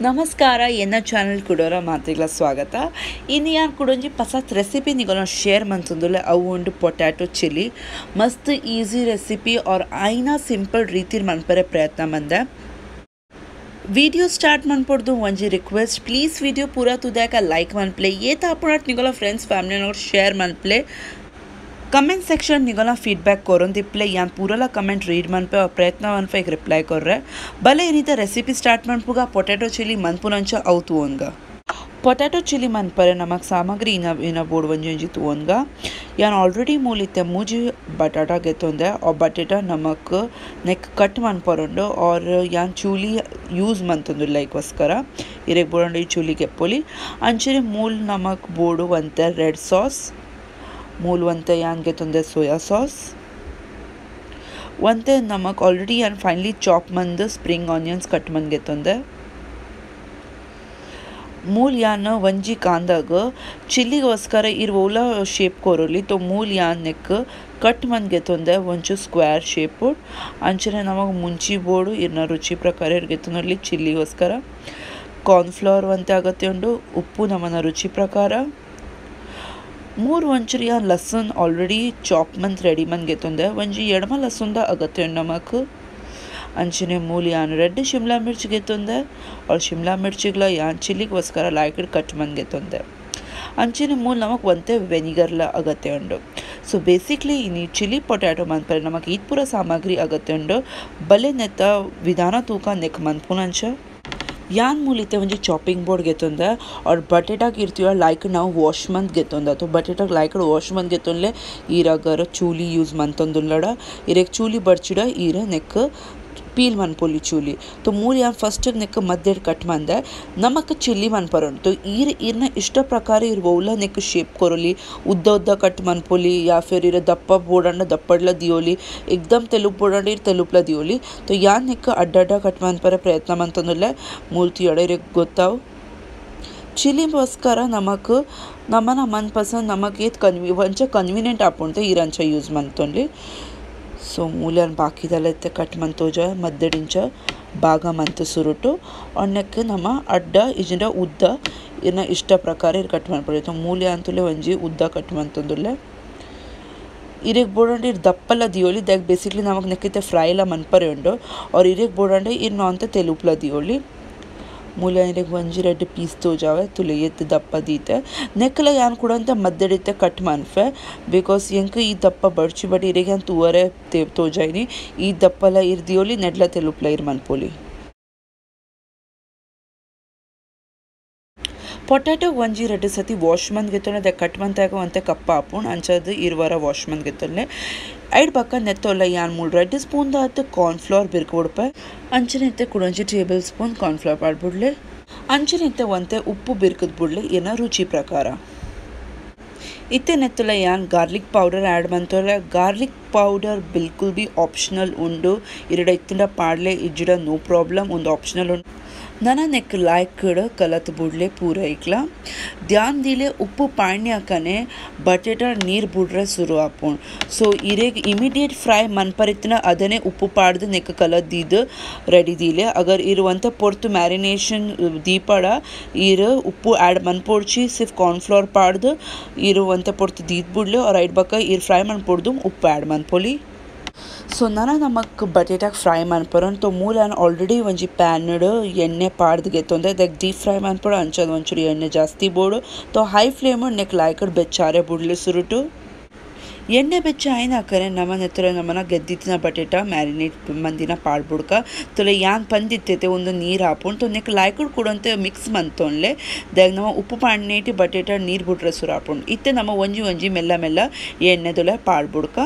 ನಮಸ್ಕಾರ, ಎನ್ನ ಚಾನಲ್ ಕುಡೋರ ಮಾತ್ರಿಗಳ ಸ್ವಾಗತ. ಇನ್ನು ಯಾನ್ ಕುಡೊಂಜಿ ಪಸತ್ ರೆಸಿಪಿ ನಿಗೋಲ ಶೇರ್ ಮಂತೊಂದುಲ್ಲೆ. ಅವು ಉಂಡು ಪೊಟ್ಯಾಟೊ ಚಿಲ್ಲಿ. ಮಸ್ತ್ ಈಸಿ ರೆಸಿಪಿ ಆರ್ ಐನ ಸಿಂಪಲ್ ರೀತಿರ್ ಮನ್ಪರೆ ಪ್ರಯತ್ನ ಮಂದೆ. ವಿಡಿಯೋ ಸ್ಟಾರ್ಟ್ ಮನ್ಪೊಡ್ದು ಒಂಜಿ ರಿಕ್ವೆಸ್ಟ್, ಪ್ಲೀಸ್ ವಿಡಿಯೋ ಪೂರಾ ತುದಾಕ ಲೈಕ್ ಮನ್ಪ್ಲೆ, ಏತ ಆಪುಣಟ್ ನಿಗೋಲ ಫ್ರೆಂಡ್ಸ್ ಫ್ಯಾಮಿಲಿ ಶೇರ್ ಮನ್ಪ್ಲೆ. ಕಮೆಂಟ್ ಸೆಕ್ಷನ್ ನಿಗೋಲ ಫೀಡ್ಬ್ಯಾಕ್ ಕೊರೊಂದಿಪ್ಲೆ, ಯಾನ್ ಪೂರಲ ಕಮೆಂಟ್ ರೀಡ್ ಮನ್ಪೆ ಪ್ರಯತ್ನ ಮನ್ಪೆ ಈಗ ರಿಪ್ಲೈ ಕೊರ್ರೆ. ಬಲೆ ಏನಿತ ರೆಸಿಪಿ ಸ್ಟಾರ್ಟ್ ಮನ್ಪುಗ ಪೊಟ್ಯಾಟೊ ಚಿಲ್ಲಿ ಮನ್ಪುನಂಚ ಅವು ತೂವೊನ್ಗ. ಪೊಟ್ಯಾಟೊ ಚಿಲ್ಲಿ ಮನ್ಪರೆ ನಮಕ್ ಸಾಮಗ್ರಿ ಇನ ಇನ ಬೋರ್ಡ್ ಒಂಜಿ ಒಂಜಿ ತೂವೊನ್ಗ. ಯಾನ್ ಆಲ್ರೆಡಿ ಮೂಲಿತ್ತೆ ಮೂಜಿ ಬಟಾಟ ಗೆತ್ತೊಂದೆ. ಆ ಬಟೇಟ ನಮಕ್ ನೆಕ್ ಕಟ್ ಮನ್ಪರುಂಡು ಆರ್ ಯಾನ್ ಚೂಲಿ ಯೂಸ್ ಮಂತೊಂದುಲ್ಲ ಐಕ್ಕೋಸ್ಕರ ಇರೆಗ್ ಬೋಡಂಡು ಈ ಚೂಲಿ ಗೆಪ್ಪೊಲಿ. ಅಂಚನೆ ಮೂಲ್ ನಮಕ್ ಬೋಡು ಒಂತೆ ರೆಡ್ ಸಾಸ್, ಮೂಲ್ ಒಂತೆ ಯಾನ್ ಗೆತ್ತೊಂದೆ ಸೋಯಾ ಸಾಸ್, ಒಂತೆ ನಮಕ್ ಆಲ್ರೆಡಿ ಯಾನ್ ಫೈನಲಿ ಚಾಪ್ ಮಂದ್ ಸ್ಪ್ರಿಂಗ್ ಆನಿಯನ್ಸ್ ಕಟ್ ಮಂದ್ ಗೆತ್ತೊಂದೆ. ಮೂಲ್ ಯಾನ್ ಒಂಜಿ ಕಾಂದಾಗ ಚಿಲ್ಲಿಗೋಸ್ಕರ ಇರ್ ಓಲ ಶೇಪ್ ಕೊರೊಲಿ ತೋ ಮೂಲ್ ಯಾನ್ ನೆಕ್ ಕಟ್ ಮಂದ್ ಗೆತ್ತೊಂದೆ ಒಂಚು ಸ್ಕ್ವೇರ್ ಶೇಪ್. ಅಂಚನೆ ನಮಕ್ ಮುಂಚಿ ಬೋಡು ಇರ್ನ ರುಚಿ ಪ್ರಕಾರ ಇರ್ ಗೆತ್ತೊಂದಲ್ಲಿ ಚಿಲ್ಲಿಗೋಸ್ಕರ. ಕಾರ್ನ್ಫ್ಲವರ್ ಒಂತೆ ಅಗತ್ಯ ಉಂಡು, ಉಪ್ಪು ನಮನ ರುಚಿ ಪ್ರಕಾರ. ಮೂರು ಒಂಚೂರು ಯಾನ್ ಲಸನ್ ಆಲ್ರೆಡಿ ಚಾಪ್ ಮಂತ್ ರೆಡಿ ಮಂದ್ ಗೆತ್ತೊಂದೆ. ಒಂಜಿ ಎಡಮ ಲಸುಂದ ಅಗತ್ಯ ಉಂಡು ನಮಕ್. ಅಂಚನೆ ಮೂಲ್ ಯಾನ್ ರೆಡ್ ಶಿಮ್ಲಾ ಮಿರ್ಚ್ ಗೆತ್ತೊಂದೆ. ಆರ್ ಶಿಮ್ಲಾ ಮಿರ್ಚಿಗ್ಲ ಯಾನ್ ಚಿಲ್ಲಿಗೋಸ್ಕರ ಲೈಕ್ ಕಟ್ ಮಂದ್ ಗೆತ್ತೊಂದೆ. ಅಂಚನೆ ಮೂಲ್ ನಮಕ್ ಒಂತೆ ವೆನಿಗರ್ಲ ಅಗತ್ಯ ಉಂಡು. ಸೊ ಬೇಸಿಕ್ಲಿ ಇನಿ ಚಿಲ್ಲಿ ಪೊಟ್ಯಾಟೊ ಮನ್ಪರೆ ನಮಕ್ ಈತ್ ಪೂರ ಸಾಮಗ್ರಿ ಅಗತ್ಯ ಉಂಡು. ಬಲೆ ನೆತ್ತ ವಿಧಾನ ತೂಕ ನೆಕ್ ಮನ್ಪುನಂಚ. ಯಾನ್ ಮೂಲಿತೆ ಒಂಜಿ ಚಾಪಿಂಗ್ ಬೋರ್ಡ್ ಗೆತ್ತೊಂದೆ. ಆರ್ ಬಟೇಟಾಗ್ ಇರ್ತೀವ ಲೈಕ್ ನಾವು ವಾಶ್ ಮಂತ್ ಗೆತ್ತೊಂದ. ತೋ ಬಟೇಟಾಗ್ ಲೈಕ್ ವಾಶ್ ಮಂತ್ ಗೆತ್ತೊಂದ್ಲೆ ಈರಗರ ಚೂಲಿ ಯೂಸ್ ಮಂತೊಂದುಲ್ಲಡ. ಇರೆಗ್ ಚೂಲಿ ಬಡ್ಚಿಡ ಈರ ನೆಕ್ ಪೀಲ್ ಮನ್ಪೊಲಿ ಚೂಲಿ. ತೋ ಮೂಲ್ ಯಾನ್ ಫಸ್ಟ್ ನೆಕ್ ಮಧ್ಯಡ್ ಕಟ್ ಮಂದೆ. ನಮಕ್ ಚಿಲ್ಲಿ ಮನ್ಪರುಂಡು. ತೋ ಈರ್ ಈರ್ನ ಇಷ್ಟ ಪ್ರಕಾರ ಇರ್ ಒವ್ಲ ನೆಕ್ ಶೇಪ್ ಕೊರೊಲಿ, ಉದ್ದ ಉದ್ದ ಕಟ್ ಮನ್ಪೊಲಿ, ಯಾ ಫಿರ್ ಇರ ದಪ್ಪ ಬೋಡಂಡ ದಪ್ಪಡ್ಲ ದಿಯೋಲಿ, ಎಕ್ದಮ್ ತೆಲುಪ್ ಬೋಡಂಡ ಇರ್ ತೆಲುಪ್ಲ ದಿಯೋಲಿ. ತೋ ಯಾನ್ ನೆಕ್ ಅಡ್ಡ ಅಡ್ಡ ಕಟ್ ಮನ್ಪರೆ ಪ್ರಯತ್ನ ಮಂತೊಂದುಲ್ಲೆ. ಮೂಲ್ ತುಯಡ ಇರೆಗ್ ಗೊತ್ತಾವ್. ಚಿಲ್ಲಿಗೋಸ್ಕರ ನಮಕ್ ನಮನ ಮನ್ ಪಸಂದ್ ನಮಕ್ ಏತ್ ಒಂಚ ಕನ್ವೀನಿಯಂಟ್ ಆಪುಂಡು ಈರಂಚ ಯೂಸ್ ಮಂತೊನ್ಲಿ. ಸೊ ಮೂಲ್ಯಾನ್ ಬಾಕಿದೆಲ್ಲ ಇತ್ತೆ ಕಟ್ ಮಂತೋಜ ಮಧ್ಯದಿಂಚ ಭಾಗ ಮಂತ್ ಸುರುಟು ನೆಕ್ ನಮ ಅಡ್ಡ ಇಜಿಂಡ ಉದ್ದ ಇರ್ನ ಇಷ್ಟ ಪ್ರಕಾರ ಇರ್ ಕಟ್ ಮನ್ಪೊಲಿ. ಮೂಲ್ಯ ಅಂತುಲೆ ಒಂಜಿ ಉದ್ದ ಕಟ್ ಮಂತೊಂದುಲ್ಲೆ. ಇರೆಗ್ ಬೋಡಂಡ ಇರ್ ದಪ್ಪಲ ದಿಯೋಲಿ. ದಾಗ್ ಬೇಸಿಕ್ಲಿ ನಮಕ್ ನೆಕ್ಕಿತ್ತೆ ಫ್ರೈ ಎಲ್ಲ ಮನ್ಪರೆ ಉಂಡು. ಆರ್ ಇರೆಗ್ ಬೋಡಂಡ ಇರ್ ನಾಂತ ತೆಲುಪ್ಲ ದಿಯೋಲಿ. ಮೂಲ್ಯ ಇರೆಗ್ ಒಂಜಿ ರೆಡ್ ಪೀಸ್ ತೋಜಾವೆ ತುಲೆ ಎತ್ತು ದಪ್ಪ ದೀತೆ. ನೆಕ್ಲ ಯಾನ್ ಕೂಡ ಅಂತ ಮಧ್ಯಡಿತ್ತೆ ಕಟ್ ಮನ್ಫೆ, because ಎಂಕ್ ಈ ದಪ್ಪ ಬಡ್ಚಿ ಬಟ್ ಇರೆಗ್ ಯಾನ್ ತೂವರೆ ತೋಜಾಯಿನಿ. ಈ ದಪ್ಪಲ ಇರ್ ದಿಯೋಲಿ, ನೆಡ್ಲ ತೆಲುಪ್ಲ ಇರ್ ಮನ್ಪೊಲಿ. ಪೊಟ್ಯಾಟೊ ಒಂಜಿ ರಡ್ಡ್ ಸತಿ ವಾಶ್ ಮಂದ್ ಗೆತ್ತೊಂಡೆ. ಅದ ಕಟ್ ಮಂತಾಗ ಒಂತೆ ಕಪ್ಪ ಆಪುಂಡು ಅಂಚಾದ್ ಇರ್ವರ ವಾಶ್ ಮಂದ್ ಗೆತ್ತೊಂಡೆ. ಐಡ್ ಬಕ್ಕ ನೆತ್ತೊಲ್ಲ ಯಾನ್ ಮೂಲ್ 2 ಸ್ಪೂನ್ ದಾತ್ ಕಾರ್ನ್ಫ್ಲವರ್ ಬಿರ್ಕ್ ಬುಡ್ಪೆ. ಅಂಚನೆ ಇತ್ತೆ ಕುಡೊಂಜಿ ಟೇಬಲ್ ಸ್ಪೂನ್ ಕಾರ್ನ್ಫ್ಲವರ್ ಪಾಡ್ಬುಡ್ಲೆ. ಅಂಚನೆ ಇತ್ತೆ ಒಂತೆ ಉಪ್ಪು ಬಿರ್ಕದ್ ಬುಡ್ಲೆ ಇರ್ನ ರುಚಿ ಪ್ರಕಾರ. ಇತ್ತೆ ನೆತ್ತೊಲ್ಲ ಯಾನ್ ಗಾರ್ಲಿಕ್ ಪೌಡರ್ ಆ್ಯಡ್ ಮಂತೊಲ್ಲ. ಗಾರ್ಲಿಕ್ ಪೌಡರ್ ಬಿಲ್ಕುಲ್ ಬಿ ಆಪ್ಷನಲ್ ಉಂಡು. ಇರಡ ಇತ್ತಿಂಡ ಪಾಡ್ಲೆ, ಇಜ್ಜಿಡ ನೋ ಪ್ರಾಬ್ಲಮ್, ಒಂದು ಆಪ್ಷನಲ್ ಉಂಡು. ನನ ನೆಕ್ ಲಾಯ್ಕಡ್ ಕಲತ್ ಬುಡ್ಲೆ ಪೂರ ಐಕ್ಲ. ಧ್ಯಾನ್ ದಿಲೆ ಉಪ್ಪು ಪಾಣ್ಯಕನೆ ಬಟೇಟ ನೀರು ಬುಡ್ರೆ ಶುರು ಆಪುಂಡು. ಸೊ ಇರೆಗ್ ಇಮಿಡಿಯೇಟ್ ಫ್ರೈ ಮನ್ಪರಿತ್ತಿನ ಅದನ್ನೇ ಉಪ್ಪು ಪಾಡ್ದು ನೆಕ್ ಕಲತ್ ದೀದ್ ರೆಡಿ ದೀಲೆ. ಅಗರ್ ಇರುವಂಥ ಪೊರ್ತು ಮ್ಯಾರಿನೇಷನ್ ದೀಪಡ ಇರ್ ಉಪ್ಪು ಆ್ಯಡ್ ಮನ್ಪೊಡ್ಚಿ, ಸಿರ್ಫ್ ಕಾರ್ನ್ಫ್ಲವರ್ ಪಾಡ್ದು ಇರುವಂಥ ಪೊರ್ತು ದೀದ್ ಬುಡ್ಲೆ. ಆರ್ ಐಡ್ ಬಕ್ಕ ಇರ್ ಫ್ರೈ ಮನ್ಪೊಡ್ದು ಉಪ್ಪು ಆ್ಯಡ್ ಮನ್ಪೊಲಿ. ಸೊ ನನ ನಮಕ್ ಬಟೇಟಾಗ್ ಫ್ರೈ ಮನ್ಪರುಂಡು. ತೋ ಮೂಲ ಯಾನ್ ಆಲ್ರೆಡಿ ಒಂಜಿ ಪ್ಯಾನ್ಡ್ ಎಣ್ಣೆ ಪಾಡ್ದು ಗೆತ್ತೊಂದೆ. ದಾಗ್ ಡೀಪ್ ಫ್ರೈ ಮನ್ಪೊಡು ಅಂಚಾದ್ ಒಂಚೂರು ಎಣ್ಣೆ ಜಾಸ್ತಿ ಬೋಡು. ತೋ ಹೈ ಫ್ಲೇಮ್ ನೆಕ್ ಲಾಯ್ಕಡ್ ಬೆಚ್ಚಾರೆ ಬುಡ್ಲೆ ಸುರುಟು. ಎಣ್ಣೆ ಬೆಚ್ಚ ಆಯ್ನಾಕರೆ ನಮನ ಹತ್ರ ನಮನ ಗೆದ್ದಿತ್ತಿನ ಬಟೇಟ ಮ್ಯಾರಿನೇಟ್ ಮಂದಿನ ಪಾಡ್ಬುಡ್ಕ. ತೊಲೆ ಯಾನ್ ಪಂದಿತ್ತೈತೆ ಒಂದು ನೀರು ಹಾಪುಂಡು. ತೋ ನೆಕ್ ಲಾಯ್ಕಡ್ ಕೂಡಂತೆ ಮಿಕ್ಸ್ ಮಂತೊನ್ಲೆ. ದಾಗ್ ನಮ ಉಪ್ಪು ಪಾಡ್ನೇಟಿ ಬಟೇಟ ನೀರು ಬುಡ್ರೆ ಸುರು ಹಾಪುಂಡು. ಇತ್ತೆ ನಮ್ಮ ಒಂಜಿ ಒಂಜಿ ಮೆಲ್ಲ ಮೆಲ್ಲ ಎಣ್ಣೆದೊಲೆ ಪಾಡ್ಬುಡ್ಕ.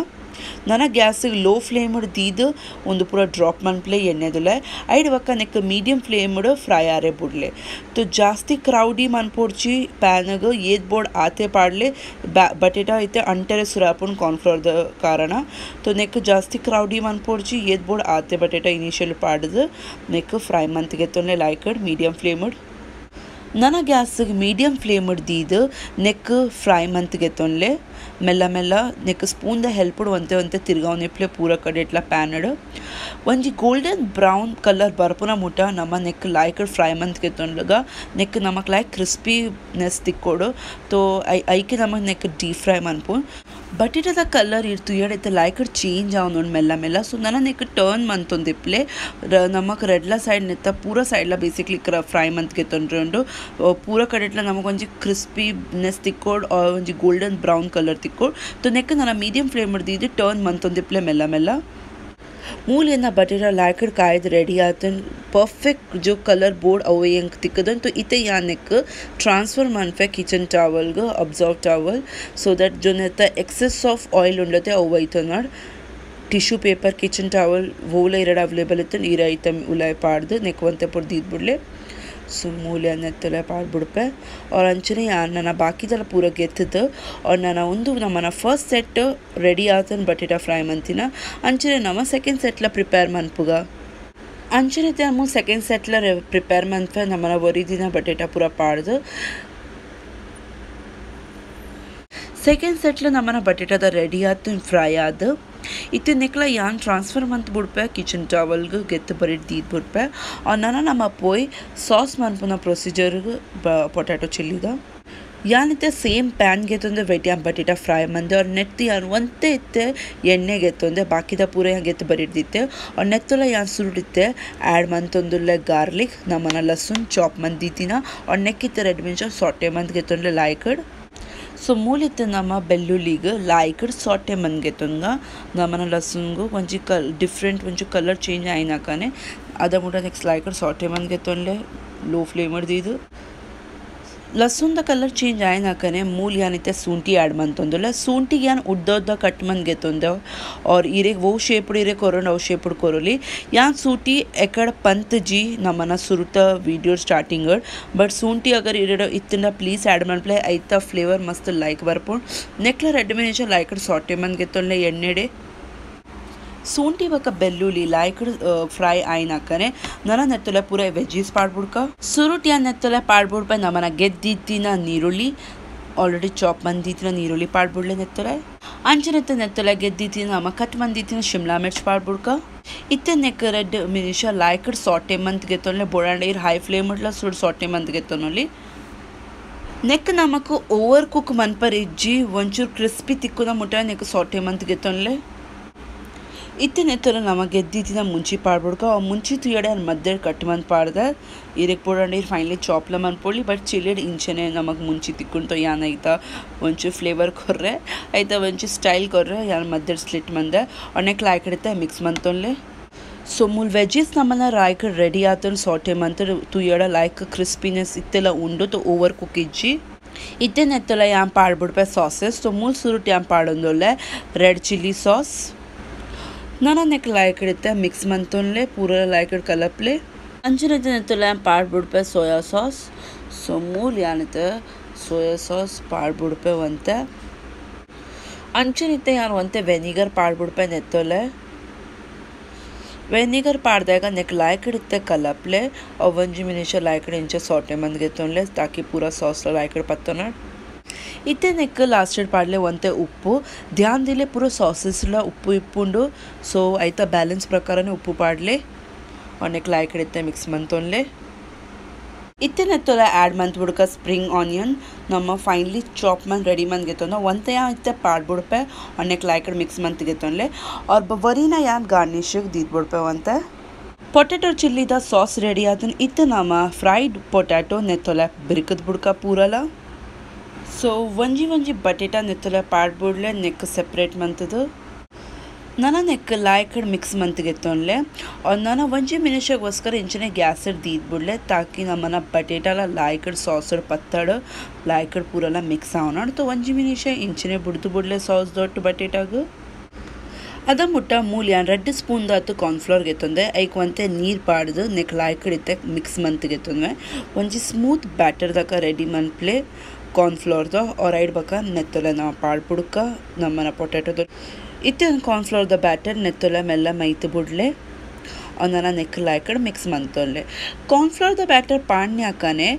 ನನ ಗ್ಯಾಸಿಗೆ ಲೋ ಫ್ಲೇಮ್ ದೀದ್ ಒಂದು ಪೂರ ಡ್ರಾಪ್ ಮನ್ಪ್ಲೆ ಎಣ್ಣೆದೊಲೆ. ಐಡ್ ಬಕ್ಕ ನೆಕ್ ಮೀಡಿಯಂ ಫ್ಲೇಮ್ ಫ್ರೈ ಆರೆ ಬುಡ್ಲೆ. ತೋ ಜಾಸ್ತಿ ಕ್ರೌಡಿ ಮನ್ಪೊಡ್ಚಿ ಪ್ಯಾನ್ಗ್ ಏತ್ ಬೋರ್ಡ್ ಆತೆ ಪಾಡ್ಲೆ. ಬಟೇಟ ಇತ್ತೆ ಅಂಟರೆ ಸುರಾಪುಂಡು ಕಾರ್ನ್ಫ್ಲವರ್ದ ಕಾರಣ. ತೋ ನೆಕ್ ಜಾಸ್ತಿ ಕ್ರೌಡಿ ಮನ್ಪೊಡ್ಚಿ, ಏತ್ ಬೋರ್ಡ್ ಆತೆ ಬಟೇಟ ಇನಿಷಿಯಲ್ ಪಾಡ್ದು ನೆಕ್ ಫ್ರೈ ಮಂತ್ ಗೆತ್ತೊಂಡೆ ಲೈಕಡ್ ಮೀಡಿಯಂ ಫ್ಲೇಮ್. ನನ ಗ್ಯಾಸ್ ಮೀಡಿಯಂ ಫ್ಲೇಮ್ ದೀದ್ ನೆಕ್ ಫ್ರೈ ಮಂತ್ ಗೆತ್ತೊನ್ಲೆ ಮೆಲ್ಲ ಮೆಲ್ಲ ನೆಕ್ ಸ್ಪೂನ್ the help ಒಂತೆ ಒಂತೆ ತಿರ್ಗಾವನಿಪ್ಲೆ ಪೂರ ಕಡೆಟ್ಲ ಪ್ಯಾನ್ ಒಂಜಿ ಗೋಲ್ಡನ್ ಬ್ರೌನ್ ಕಲರ್ ಬರ್ಪುನ ಮುಟ ನಮ್ಮ ನೆಕ್ ಲಾಯ್ಕ್ ಫ್ರೈ ಮಂತ್ ಗೆತ್ತೊನ್ಲಗ ನೆಕ್ ನಮಕ್ ಲಾಯ್ಕ್ ಕ್ರಿಸ್ಪಿನೆಸ್ ತಿಕ್ಕೋಡು ತೋ ಐಕೆ ನಮಕ್ ನೆಕ್ ಡೀಪ್ ಫ್ರೈ ಮನ್ಪು ಬಟೇಟದ ಕಲರ್ ಇರ್ತು ಎಡೈತೆ ಲಾಯ್ಕ್ ಚೇಂಜ್ ಆವನು ಮೆಲ್ಲ ಮೆಲ್ಲ ಸೊ ನನ್ನ ನೆಕ್ ಟರ್ನ್ ಮಂತೊಂದಿಪ್ಲೆ ನಮಕ್ ರೆಡ್ಲ ಸೈಡ್ ನೆತ್ತ ಪೂರ ಸೈಡ್ಲ ಬೇಸಿಕ್ಲಿ ಫ್ರೈ ಮಂತ್ ಗೆತ್ತೊಂಡ್ರೆ ಉಂಡು ಪೂರ ಕಡೆಟ್ಲ ನಮಗೊಂಜಿ ಕ್ರಿಸ್ಪಿನೆಸ್ ತಿಕ್ಕೋಡ್ ಒಂಜಿ ಗೋಲ್ಡನ್ ಬ್ರೌನ್ ಕಲರ್ ತಿಕ್ಕೋಡ್ ತೋ ನೆಕ್ ನನ್ನ ಮೀಡಿಯಂ ಫ್ಲೇಮ್ ಹಿಡ್ದಿದ್ದು ಟರ್ನ್ ಮಂತೊಂದಿಪ್ಲೆ ಮೆಲ್ಲ ಮೆಲ್ಲ ಮೂಲೆಯನ್ನ ಬಟೇಟ ಲಾಯ್ಕಡ್ ಕಾಯ್ದು ರೆಡಿ ಆತನ್ ಪರ್ಫೆಕ್ಟ್ जो ಕಲರ್ ಬೋರ್ಡ್ ಅವು ಹೆಂಗೆ ತಿಕ್ಕದನ್ ತೋ ಇತ್ತೆ ಯಾನೆಕ್ ಟ್ರಾನ್ಸ್ಫರ್ ಮನ್ಫೆ ಕಿಚನ್ ಟವಲ್ಗೆ ಅಬ್ಸರ್ವ್ ಟವಲ್ ಸೊ that जो ನೆತ್ತ ಎಕ್ಸೆಸ್ ಆಫ್ ಆಯಿಲ್ ಉಂಡತೆ ಅವು ಐತನಾಡ್ ಟಿಶ್ಯೂ ಪೇಪರ್ ಕಿಚನ್ ಟವಲ್ ಓಲ ಎರಡು ಅವೈಲೇಬಲ್ ಇತ್ತು ನೀರು ಐಟಮ್ ಉಲಾಯ್ ಪಾಡ್ದು ನೆಕ್ ಒಂತೆ ಪೊರ್ದು ಬಿಡ್ಲೆ ಸೊ ಮೂಲೆ ನೆತ್ತಲೆ ಪಾಡ್ಬಿಡ್ಪೆ ಅವ್ರ ಅಂಚನೆ ನನ್ನ ಬಾಕಿದೆಲ್ಲ ಪೂರ ಗೆತ್ತದು ಅವ್ರು ನಾನು ಒಂದು ನಮ್ಮನ್ನ ಫಸ್ಟ್ ಸೆಟ್ ರೆಡಿ ಆತನ ಬಟೇಟಾ ಫ್ರೈ ಮಂತಿನ ಅಂಚನೆ ನಮ್ಮ ಸೆಕೆಂಡ್ ಸೆಟ್ಲ ಪ್ರಿಪೇರ್ ಮನ್ಪುಗ ಅಂಚನೆ ನಮ್ಮ ಸೆಕೆಂಡ್ ಸೆಟ್ಲ ಪ್ರಿಪೇರ್ ಮನ್ಪೆ ನಮ್ಮನ್ನ ಒರಿ ದಿನ ಬಟೇಟಾ ಪೂರ ಪಾಡ್ದು ಸೆಕೆಂಡ್ ಸೆಟ್ಲ ನಮ್ಮನ್ನ ಬಟೇಟಾದ ರೆಡಿ ಆತು ಫ್ರೈ ಆದ ಇತ್ತೆ ನೆಕ್ಲ ಯಾನ್ ಟ್ರಾನ್ಸ್ಫರ್ ಮಂತ್ ಬುಡ್ಪೆ ಕಿಚನ್ ಟವಲ್ಗೆ ಗೆತ್ತು ಬರಿಟ್ ದೀದ್ ಬುಡ್ಪೆ ನನ್ನ ನಮ್ಮ ಪೋಯ್ ಸಾಸ್ ಮನ್ಪುನ ಪ್ರೊಸೀಜರ್ಗೆ ಪೊಟ್ಯಾಟೊ ಚಿಲ್ಲಿದ ಯಾನಿತ್ತೆ ಸೇಮ್ ಪ್ಯಾನ್ ಗೆತ್ತೊಂದೆ ವೆಟ್ ಯಾನ್ ಬಟೇಟಾ ಫ್ರೈ ಮಂದೆ ಅವ್ರ ನೆತ್ತಿ ಯಾನ್ ಒಂತೆ ಇತ್ತೆ ಎಣ್ಣೆ ಗೆತ್ತೊಂದೆ ಬಾಕಿದ ಪೂರ ಯಾನ್ ಗೆತ್ತು ಬರಿಡ್ದಿತ್ತೆ ಅವ್ರ ನೆತ್ತೊಲ ಯಾನ್ ಸುರುಡಿತ್ತೆ ಆ್ಯಡ್ ಮಂತೊಂದುಲ್ಲೆ ಗಾರ್ಲಿಕ್ ನಮ್ಮನ ಲಸುನ್ ಚಾಪ್ ಮಂದಿತ್ತಿನ ಅವ್ರ ನೆಕ್ಕಿತ್ತೆ ರೆಡ್ ಮಿಂಚ ಸಾಟೆ ಮಂತ್ ಗೆತ್ತೊಂದೆ ಲಾಯ್ಕಡ್ ಸೊ ಮೂಲಿತ್ತೆ ನಮ್ಮ ಬೆಳ್ಳುಳ್ಳಿಗೆ ಲಾಯ್ಕಡ್ ಸಾಟೆ ಮಂದ್ಗೆತ್ತೊಂಗ ನಮ್ಮನ ಲಸುನ್ಗು ಒಂಜಿ ಕಲ್ ಡಿಫ್ರೆಂಟ್ ಒಂಜಿ ಕಲರ್ ಚೇಂಜ್ ಆಯ್ನಾಕನೆ ಅದ ಮುಟ ನೆಕ್ಸ್ಟ್ ಲಾಯ್ಕಡ್ ಸಾಟೆ ಮಂದ್ಗೆತ್ತೊಂಡೆ ಲೋ ಫ್ಲೇಮ್ ಹಿಡ್ದಿದ್ದು ಲಸುನ್ದ ಕಲರ್ ಚೇಂಜ್ ಆಯ್ನಾಕನೆ ಮೂಲ್ ಯಾನಿತ್ತೆ ಶುಂಠಿ ಆ್ಯಡ್ ಮಂತೊಂದುಲ್ಲ ಶುಂಠಿಗೆ ಯಾನ್ ಉದ್ದ ಉದ್ದ ಕಟ್ ಮಂದ್ಗೆತ್ತೊಂದೆ ಅವ್ರ ಇರೆಗ್ ಓ ಶೇಪ್ಡ್ ಇರೆ ಕೊರೊಂಡು ಅವು ಶೇಪ್ಡ್ ಕೊರೊಲಿ ಯಾನ್ ಶುಂಠಿ ಎಕಡ್ ಪಂತ್ ಜಿ ನಮ್ಮನ ಸುರುತ ವೀಡಿಯೋ ಸ್ಟಾರ್ಟಿಂಗ್ ಬಟ್ ಶುಂಠಿ ಅಗರ್ ಇರೆಡ ಇತ್ತಿಂದ ಪ್ಲೀಸ್ ಆ್ಯಡ್ ಮನ್ಪ್ಲೆ ಐತ ಫ್ಲೇವರ್ ಮಸ್ತ್ ಲೈಕ್ ಬರ್ಪುಂಡು ನೆಕ್ಲ ರೆಡ್ ಮಿನಿಚ ಲೈಕ್ ಸಾಟೆ ಮಂದ್ಗೆತ್ತೊಂಡ್ಲೆ ಎಣ್ಣೆಡೆ ಶುಂಠಿ ಬೊಕ ಬೆಳ್ಳುಳ್ಳಿ ಲಾಯ್ಕಡ್ ಫ್ರೈ ಆಯ್ನಾಕನೆ ನನ ನೆತ್ತೊಲೆ ಪೂರ ವೆಜ್ಜೀಸ್ ಪಾಡ್ಬುಡ್ಕ ಸುರುಟ್ ಯಾನ್ ನೆತ್ತೊಲೆ ಪಾಡ್ಬುಡ್ಪ ನಮನ ಗೆದ್ದಿತ್ತಿನ ನೀರುಳ್ಳಿ ಆಲ್ರೆಡಿ ಚಾಪ್ ಮಂದಿತ್ತಿನ ನೀರುಳ್ಳಿ ಪಾಡ್ಬುಡ್ಲೆ ನೆತ್ತೊಲೆ ಅಂಚನೆತ್ತ ನೆತ್ತೊಲೆ ಗೆದ್ದಿತ್ತಿನ ನಮ ಕಟ್ ಮಂದಿತ್ತಿನ ಶಿಮ್ಲಾ ಮಿರ್ಚ್ ಪಾಡ್ಬುಡ್ಕ ಇತ್ತೆ ನೆಕ್ ರೆಡ್ ಮಿನಿಷ ಲಾಯ್ಕಡ್ ಸಾಟೆ ಮಂತ್ ಗೆತ್ತೊನ್ಲೆ ಬೋಡಾಂಡ ಇರ್ ಹೈ ಫ್ಲೇಮ್ ಇಡ್ಲ ಸುಡ್ ಸಾಟೆ ಮಂತ್ ಗೆತ್ತೊನೊಲಿ ನೆಕ್ ನಮಕ್ ಓವರ್ ಕುಕ್ ಮನ್ಪರ್ ಇಜ್ಜಿ ಒಂಚೂರು ಕ್ರಿಸ್ಪಿ ತಿಕ್ಕುನ ಮುಟ ನೆಕ್ ಸಾಟೆ ಮಂತ್ ಗೆತ್ತೊನ್ಲೆ ಇತ್ತೆ ನೆತ್ತೊಲ ನಮ ಗೆದ್ದಿತ್ತಿನ ಮುಂಚಿ ಪಾಡ್ಬುಡ್ಕ ಆ ಮುಂಚಿ ತುಯಡೆ ಅಲ್ಲಿ ಮಧ್ಯೆ ಕಟ್ ಮಂತ್ ಪಾಡ್ದೆ ಇರಕ್ ಪೋಡಂಡ ಇರ್ ಫೈನಲಿ ಚಾಪ್ಲ ಮನ್ಪೊಳ್ಳಿ ಬಟ್ ಚಿಲ್ಲಿಡ್ ಇಂಚನೆ ನಮಗೆ ಮುಂಚಿ ತಿಕ್ಕೊಂತ ಯಾನ್ ಐತ ಒಂಚೂರು ಫ್ಲೇವರ್ ಕೊರ್ರೆ ಐತ ಒಂಚೂರು ಸ್ಟೈಲ್ ಕೊರ್ರೆ ಯಾನ್ ಮಧ್ಯೆ ಸ್ಲಿಟ್ ಮಂದೆ ಅನೆಕ್ ಲಾಯ್ಕಡಿತ್ತೆ ಮಿಕ್ಸ್ ಮಂತೊನ್ಲೆ ಸೊ ಮೂಲ್ ವೆಜ್ಜೀಸ್ ನಮ್ಮನ್ನ ರಾಯ್ಕ ರೆಡಿ ಆತನ ಸಾಟೆ ಮಂತ್ ತುಯಡ ಲೈಕ್ ಕ್ರಿಸ್ಪಿನೆಸ್ ಇತ್ತೆಲ್ಲ ಉಂಡು ತೋ ಓವರ್ ಕುಕ್ ಇಜ್ಜಿ ಇತ್ತೆ ನೆತ್ತೊಲ ಯಾನ್ ಪಾಡ್ಬಿಡ್ಪೆ ಸಾಸಸ್ ಸೊ ಮೂಲ್ ಸುರುಟ್ ಯಾನ್ ಪಾಡೊಂದೊಲ್ಲೆ ರೆಡ್ ಚಿಲ್ಲಿ ಸಾಸ್ ನಾನ ನೆಕ್ ಲಾಯ್ಕಡಿತ್ತೆ ಮಿಕ್ಸ್ ಮಂತೊನ್ಲೆ ಪೂರ ಲಾಯ್ಕಡ್ ಕಲಪ್ಲೆ ಅಂಚನೆ ನೆತ್ತೊಲ ಪಾಡ್ಬಿಡ್ಪೆ ಸೋಯಾ ಸಾಸ್ ಸೊ ಮೂಲ್ ಯಾನಿತ್ತೆ ಸೋಯಾ ಸಾಸ್ ಪಾಡ್ಬಿಡ್ಪೆ ಒಂತೆ ಅಂಚನಿತ್ತೆ ಯಾನ್ ಒಂತೆ ವೆನಿಗರ್ ಪಾಡ್ಬಿಡ್ಪೆ ನೆತ್ತೊಲೆ ವೆನಿಗರ್ ಪಾಡ್ದಾಗ ನೆಕ್ ಲಾಯ್ಕಡಿತ್ತೆ ಕಲಪ್ಲೆ ಅವ್ ಒಂಜಿ ಮಿನಿಷ ಲಾಯ್ಕಡ್ ಇಂಚ ಸಾಟೆ ಮಂದ್ಗೆತ್ತೊನ್ಲೆ ತಾಕಿ ಪೂರ ಸಾಸ್ ಲಾಯ್ಕಡ್ ಪತ್ತೊನ ಇತ್ತೆ ನೆಕ್ ಲಾಸ್ಟ್ ಪಾಡ್ಲೆ ಒಂತೆ ಉಪ್ಪು ಧ್ಯಾನ್ ದಿಲೆ ಪೂರ ಸಾಸಸ್ಲ ಉಪ್ಪು ಇಪ್ಪುಂಡು ಸೊ ಐತ ಬ್ಯಾಲೆನ್ಸ್ ಪ್ರಕಾರನೇ ಉಪ್ಪು ಪಾಡ್ಲೆ ನೆಕ್ ಲಾಯ್ಕಡಿತ್ತೆ ಮಿಕ್ಸ್ ಮಂತೊನ್ಲೆ ಇತ್ತೆ ನೆತ್ತೊಲ ಆ್ಯಡ್ ಮಂತ್ ಬುಡ್ಕ ಸ್ಪ್ರಿಂಗ್ ಆನಿಯನ್ ನಮ್ಮ ಫೈನಲಿ ಚಾಪ್ ಮನ್ ರೆಡಿ ಮಂತ್ ಗೆತ್ತೊಂದ ಒಂತೆ ಇತ್ತೆ ಪಾಡ್ಬಿಡ್ಪೆ ನೆಕ್ ಲಾಯ್ಕಡ್ ಮಿಕ್ಸ್ ಮಂತ್ ಗೆತ್ತೊನ್ಲೆ ಅವ್ರ ವರಿನ ಯಾನ್ ಗಾರ್ನಿಶ್ ದೀದ್ಬಿಡ್ಪೆ ಒಂತೆ ಪೊಟ್ಯಾಟೊ ಚಿಲ್ಲಿದ ಸಾಸ್ ರೆಡಿ ಆತನ್ ಇತ್ತೆ ನಮ್ಮ ಫ್ರೈಡ್ ಪೊಟ್ಯಾಟೊ ನೆತ್ತೊಲ ಬಿರ್ಕದ್ ಬುಡ್ಕ ಪೂರಲ ಸೊ ಒಂಜಿ ಒಂಜಿ ಬಟೇಟಾ ನೆತ್ತೊಲೆ ಪಾಡ್ಬುಡ್ಲೆ ನೆಕ್ ಸೆಪ್ರೇಟ್ ಮಂತದು ನನ್ನ ನೆಕ್ ಲಾಯ್ಕಡ್ ಮಿಕ್ಸ್ ಮಂತ್ಗೆತ್ತೊನ್ಲೆ ನನ್ನ ಒಂಜಿ ಮಿನಿಷಗೋಸ್ಕರ ಇಂಚನೆ ಗ್ಯಾಸ್ ದೀದ್ಬಿಡ್ಲೆ ತಾಕಿ ನಮ್ಮನ ಬಟೇಟಾಲ ಲಾಯ್ಕಡ್ ಸಾಸ್ ಪತ್ತಡ್ ಲಾಯ್ಕಡ್ ಪೂರೆಲ್ಲ ಮಿಕ್ಸ್ ಆವನಾಡ್ ತೋ ಒಂಜಿ ಮಿನಿಷ ಇಂಚನೆ ಬುಡ್ದು ಬುಡ್ಲೆ ಸಾಸ್ ದೊಟ್ಟು ಬಟೇಟಾಗ ಅದ ಮುಟ್ಟ ಮೂಲ್ ಯಾನ್ ರೆಡ್ ಸ್ಪೂನ್ ದಾತು ಕಾರ್ನ್ಫ್ಲೋರ್ ಗೆತ್ತೊಂದೆ ಐಕ್ ಒಂತೆ ನೀರು ಪಾಡ್ದು ನೆಕ್ ಲಾಯ್ಕಡ್ ಇತ್ತೆ ಮಿಕ್ಸ್ ಮಂತ್ಗೆತ್ತೊಂದ್ವೆ ಒಂಜಿ ಸ್ಮೂತ್ ಬ್ಯಾಟರ್ ದಕ ರೆಡಿ ಮನ್ಪ್ಲೆ ಕಾರ್ನ್ಫ್ಲೋರ್ದ ಅವ್ರ ಐಡ್ ಬಕ ನೆತ್ತೊಲೆ ನಾವು ಪಾಡ್ಬುಡ್ಕ ನಮ್ಮನ ಪೊಟ್ಯಾಟೊದ ಇತ್ತೆ ಕಾರ್ನ್ಫ್ಲೋರ್ದ ಬ್ಯಾಟರ್ ನೆತ್ತೊಲೆ ಮೆಲ್ಲ ಮೈತು ಬುಡ್ಲೆ ನನ ನೆಕ್ ಲಾಯ್ಕಡ್ ಮಿಕ್ಸ್ ಮಂತೊನ್ಲೆ. ಕಾರ್ನ್ಫ್ಲೋರ್ ದ ಬ್ಯಾಟರ್ ಪಾಡ್ನ್ಯಾಕನೆ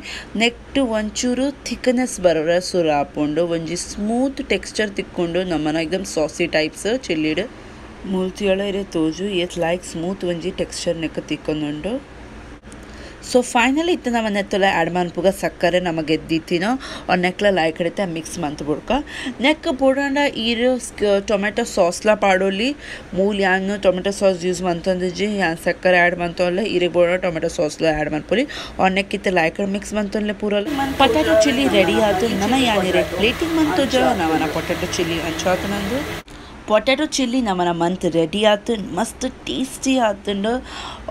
ನೆಕ್ಟ್ ಒಂಚೂರು ಥಿಕ್ನೆಸ್ ಬರರೆ ಸುರು ಆಪುಂಡು, ಒಂಜಿ ಸ್ಮೂತ್ ಟೆಕ್ಸ್ಚರ್ ತಿಕ್ಕೊಂಡು ನಮ್ಮನ ಎಕ್ದಮ್ ಸಾಸಿ ಟೈಪ್ಸ್ ಚಿಲ್ಲಿಡ್. ಮೂಲ್ತಿಯೊಳ ಇರೆ ತೋಜು ಏತ್ ಲಾಯ್ಕ್ ಸ್ಮೂತ್ ಒಂಜಿ ಟೆಕ್ಸ್ಚರ್ ನೆಕ್ ತಿಕ್ಕೊಂದುಂಡು. ಸೊ ಫೈನಲಿ ಇತ್ತೆ ನಮ ನೆತ್ತೊಲ ಆ್ಯಡ್ ಮನ್ಪುಗ ಸಕ್ಕರೆ ನಮ ಗೆದ್ದಿತ್ತಿನೋ ನೆಕ್ಲ ಲಾಯ್ಕಡಿತೆ ಮಿಕ್ಸ್ ಮಂತ್ ಬುಡ್ಕ. ನೆಕ್ ಬೋಡಾಂಡ ಈರ್ ಟೊಮೆಟೊ ಸಾಸ್ಲ ಪಾಡೊಲಿ. ಮೂಲು ಯಾನ್ ಟೊಮೆಟೊ ಸಾಸ್ ಯೂಸ್ ಮಂತೊಂದಿಜ್ಜಿ, ಯಾನ್ ಸಕ್ಕರೆ ಆ್ಯಡ್ ಮಂತೊನ್ಲೆ. ಈರೆಗ್ ಬೋಡಾಂಡ ಟೊಮೆಟೊ ಸಾಸ್ಲ ಆ್ಯಡ್ ಮನ್ಪೊಲಿ. ನೆಕ್ ಇತ್ತೆ ಲಾಯ್ಕಡ್ ಮಿಕ್ಸ್ ಮಂತೊನ್ಲೆ ಪೂರ. ಪೊಟ್ಯಾಟೊ ಚಿಲ್ಲಿ ರೆಡಿ ಆತು. ನನ ಯಾನ್ ಇರೆಗ್ ಪ್ಲೇಟಿಂಗ್ ಮಂತೊಜ ನಮನ ಪೊಟ್ಯಾಟೊ ಚಿಲ್ಲಿ ಅಂಚಾತನಂದು. ಪೊಟ್ಯಾಟೊ ಚಿಲ್ಲಿ ನಮನ ಮಂತ್ ರೆಡಿ ಆತು, ಮಸ್ತ್ ಟೇಸ್ಟಿ ಆತುಂಡು.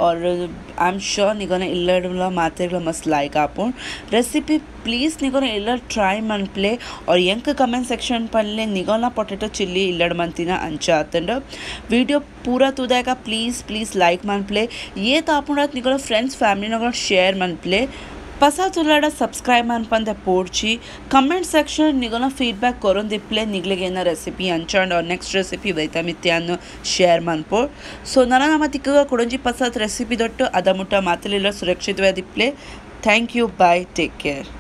ಆರ್ I am sure ನಿಗೋನ ಇಲ್ಲಡ್ಲ ಮಾತೆರ್ಲ ಮಸ್ತ್ ಲೈಕ್ ಆಪುಂಡು. ರೆಸಿಪಿ ಪ್ಲೀಸ್ ನಿಗೋನ ಇಲ್ಲ ಟ್ರೈ ಮನ್ಪ್ಲೆ. ಆರ್ ಎಂಕ್ ಕಮೆಂಟ್ ಸೆಕ್ಷನ್ ಪನ್ಲೆ ನಿಗೋನ ಪೊಟ್ಯಾಟೊ ಚಿಲ್ಲಿ ಇಲ್ಲಡ್ ಮಂತಿನ ಅಂಚ ಆತುಂಡು. ವಿಡಿಯೋ ಪೂರ ತೂದಾಗ ಪ್ಲೀಸ್ ಪ್ಲೀಸ್ ಲೈಕ್ ಮನ್ಪ್ಲೆ. ಏತ್ ಆಪುಂಡು ಆತ್ ನಿಗೋನ ಫ್ರೆಂಡ್ಸ್ ಫ್ಯಾಮಿಲಿನಗೋಳ ಶೇರ್ ಮನ್ಪ್ಲೆ. ಪಸ ತುಲಾಡ ಸಬ್ಸ್ಕ್ರೈಬ್ ಮನ್ಪಂದೆ ಪೋಡ್ಚಿ. ಕಮೆಂಟ್ ಸೆಕ್ಷನ್ ನಿಗೋನ ಫೀಡ್ಬ್ಯಾಕ್ ಕೊರೊಂದಿಪ್ಲೆ ನಿಗ್ಲೆಗ್ ಏನ ರೆಸಿಪಿ ಅಂಚಾಂಡ್ ಆರ್ ನೆಕ್ಸ್ಟ್ ರೆಸಿಪಿ ವೈತಮಿತ್ಯಾನ್ ಶೇರ್ ಮನ್ಪೋ. ಸೊ ನನ ನಮ ತಿಕ್ಕಗ ಕೊಡೊಂಜಿ ಪಸಾತ್ ರೆಸಿಪಿ ದೊಟ್ಟು ಅದ ಮುಟ್ಟ ಮಾತಲಿಲ್ಲ ಸುರಕ್ಷಿತವಾದಿಪ್ಲೆ. Thank you, bye, take care.